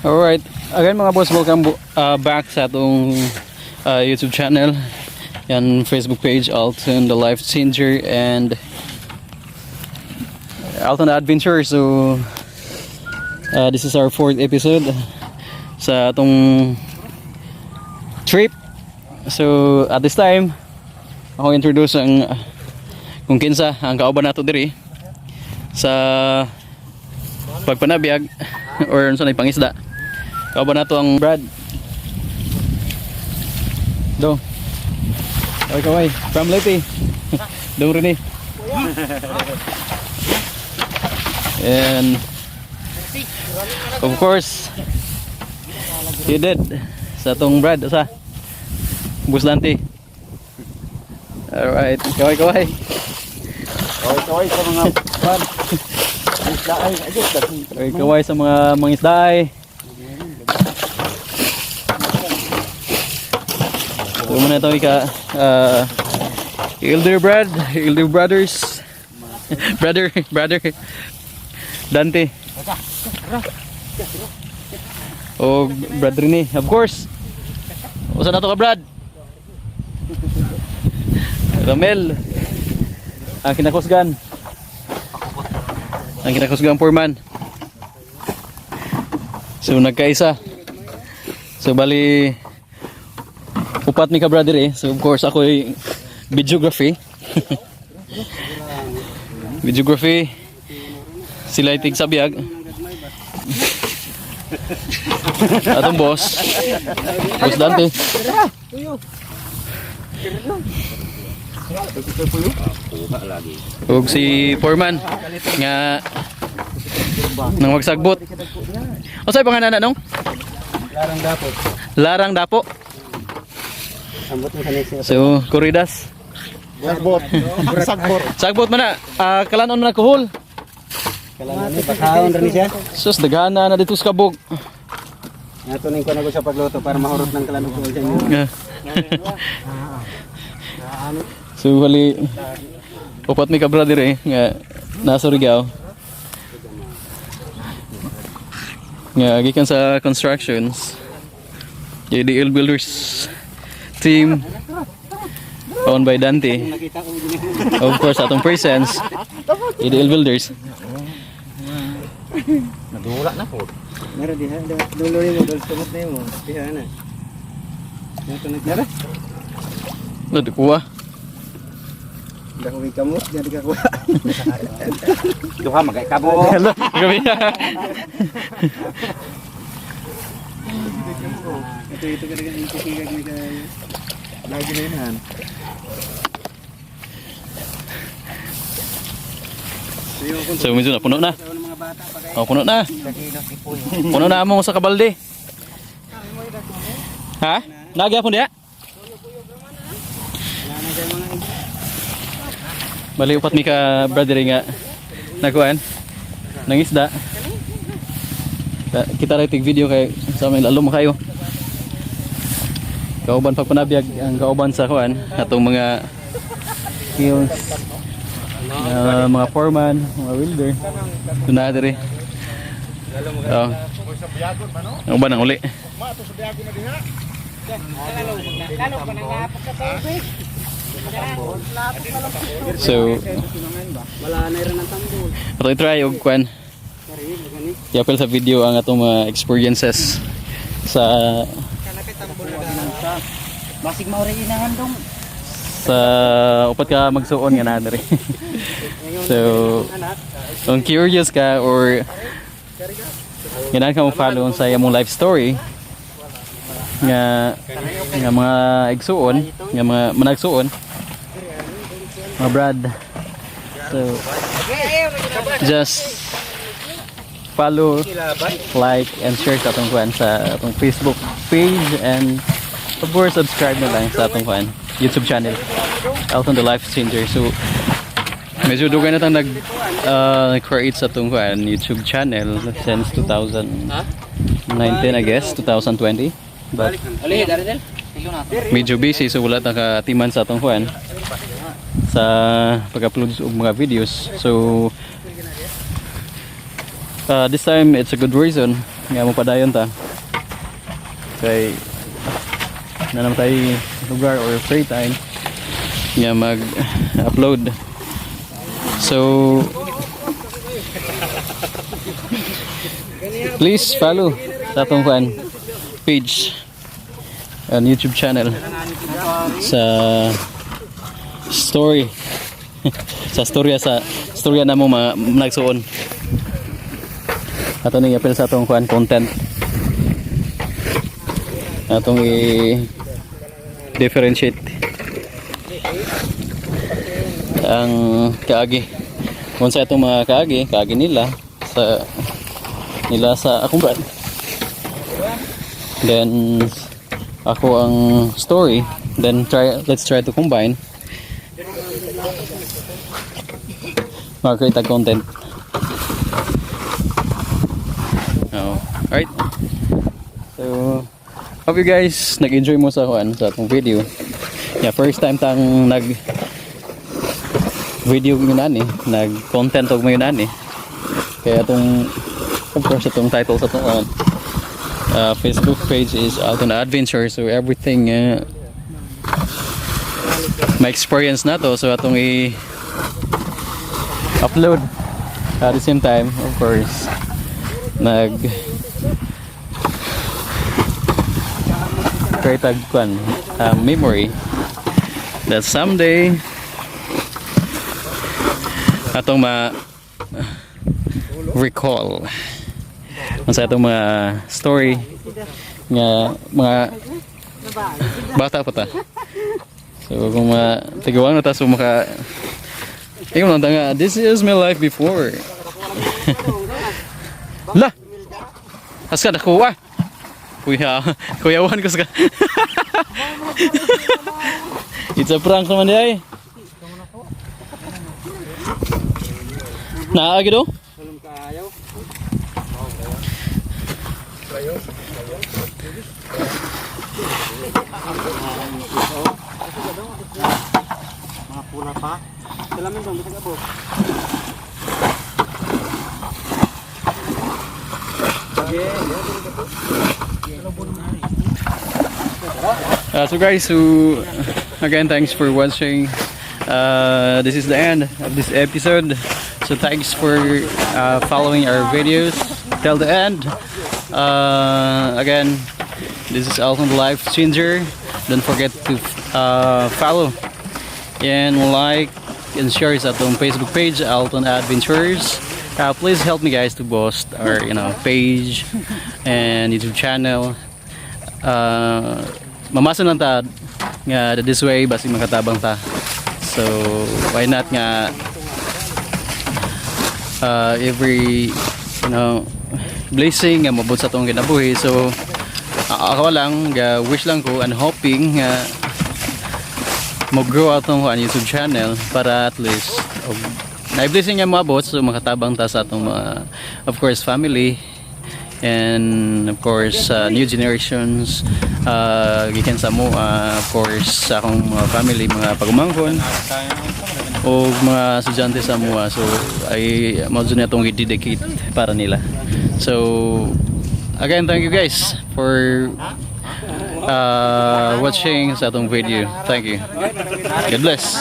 Alright, again mga boss, welcome back sa atong YouTube channel and Facebook page, Alton the Life Changer and Alton the Adventure. So, this is our fourth episode sa atong trip. So, at this time, ako introduce ang kung kinsa ang kauban nato diri sa pagpanabiyag or unsa na pangisda. Kauban nato ang Brad. Dong. Kaway kaway. From Leyte. Dong Rene. And of course, he did sa atong Brad sa Bus Dante. Alright, kaway kaway. Kaway-kaway sa mga pan. Isda ay, ay, Kaway kaway sa mga mangisdaay. So muna ito ika Elder Brad, Elder Brothers. Brother, brother Dante. O Brad Rene, of course. Usa na to ka, Brad? Ramel. Ang kinakusgan. Ang kinakusgan foreman. So nagkaisa. So bali upat ni ka brother eh. So of course ako ay videography. Videography. Sila itig sa biyag. Atong boss. Boss Dante. Ug si foreman nga nang magsagbot. Unsay pangalan na nong? Larang dapot. Larang Dapo. Ambot ni kanil siya. So, Kuridas. Sagbot. Sagbot. Sagbot man na. Ah, kalanon man na kuhol. Kailangan ni bakaon rin siya. Sus, daghana na dito sa kabog. Nato ning ko na ko sa pagluto para mahurot ng kalanog ko sa inyo. Yeah. So, bali, upat mi ka brother eh, nga nasa Surigao. Nga, gikan sa constructions. JDL Builders team owned by Dante. Nakita ko gini. Of course, atong presence, JDL Builders. Nadula na po. Meron diha, dulo nimo, dul sumot nimo. Diha na. Nato na dara. Ano, kuha. Dako kay kamot, diha di ka kuha. Duha magay kabo. Hello, gabi. Ito ito ka rin kusigag ni kay. Lagi na yun. So, medyo na puno na. Sa mga bata pa kay Oh, puno na. Puno na among sa kabalde. Ha? Nagya po niya? Bali upat mi ka brother nga nakuan nang isda. Kita ra tig video kay sa amin lalo mo kayo. Kauban pagpanabiyag ang kauban sa kuan atong mga skills, mga foreman, mga welder. Doon na diri. Oh. Ang uban ang uli. So, Wala na rin ang tambol. ato i-try og kwan. Yapel sa video ang atong mga experiences sa Basig maori inahan dong. Sa upat ka magsuon nga na diri. So, kung curious ka or ganahan ka mo follow sa imong life story nga nga mga igsuon, nga mga managsuon, mga brad. So, just follow, like, and share sa atong kuan sa atong Facebook page and of course subscribe na lang sa atong kuan YouTube channel, Elton the Life Changer. So, medyo dugay na tang nag create sa atong kuan YouTube channel since 2019, I guess, 2020. But medyo busy, so wala ta katiman sa atong kuan sa pag-upload og mga videos. So this time it's a good reason Nga mo padayon ta. Kay na naman tayo lugar or free time nga mag-upload. So please follow sa atong fan page and YouTube channel sa story sa storya na mo mga nagsuon ato ning apil sa atong kuan content atong i differentiate ang kaagi kung sa itong mga kaagi kaagi nila sa akong brand, then ako ang story, then try let's try to combine, mag-create a content. Oh, alright, so hope you guys nag-enjoy mo sa kuan sa atong video. Yeah, first time tang nag video yun ani, nag content og mayon ani, kaya atong, of course, itong title sa atong Facebook page is Alton Adventure. So everything my experience na to, so atong i upload. At the same time, of course, nag create a kwan, memory that someday atong ma recall sa atong mga story nga mga bata pa ta. So kung mga tiguang na ta, so maka ingon lang ta nga, "This is my life before." La! Aska nakuha. Kuya, kuyawan ko sa. It's a prank naman di ay. Naa gid oh. Tulong kaayaw. Mga pula pa. Salamin dong, bisag abo. So guys, so again, thanks for watching. This is the end of this episode. So thanks for following our videos till the end. Again, this is Alton the Life Changer. Don't forget to follow and like and share sa atong Facebook page, Alton Adventures. Please help me, guys, to boost our page and YouTube channel. Mamasa lang ta nga this way basig makatabang ta, so why not nga every blessing nga mabot sa atong kinabuhi. So ako lang ga wish lang ko and hoping nga mo-grow atong kuan YouTube channel para at least og na blessing nga moabot, so makatabang ta sa atong mga, of course, family and of course new generations gikan sa mo, of course sa akong mga family, mga pagumangkon o mga estudyante sa mua. So ay mao jud na atong i-dedicate para nila. So again, thank you guys for watching sa atong video. Thank you. God bless.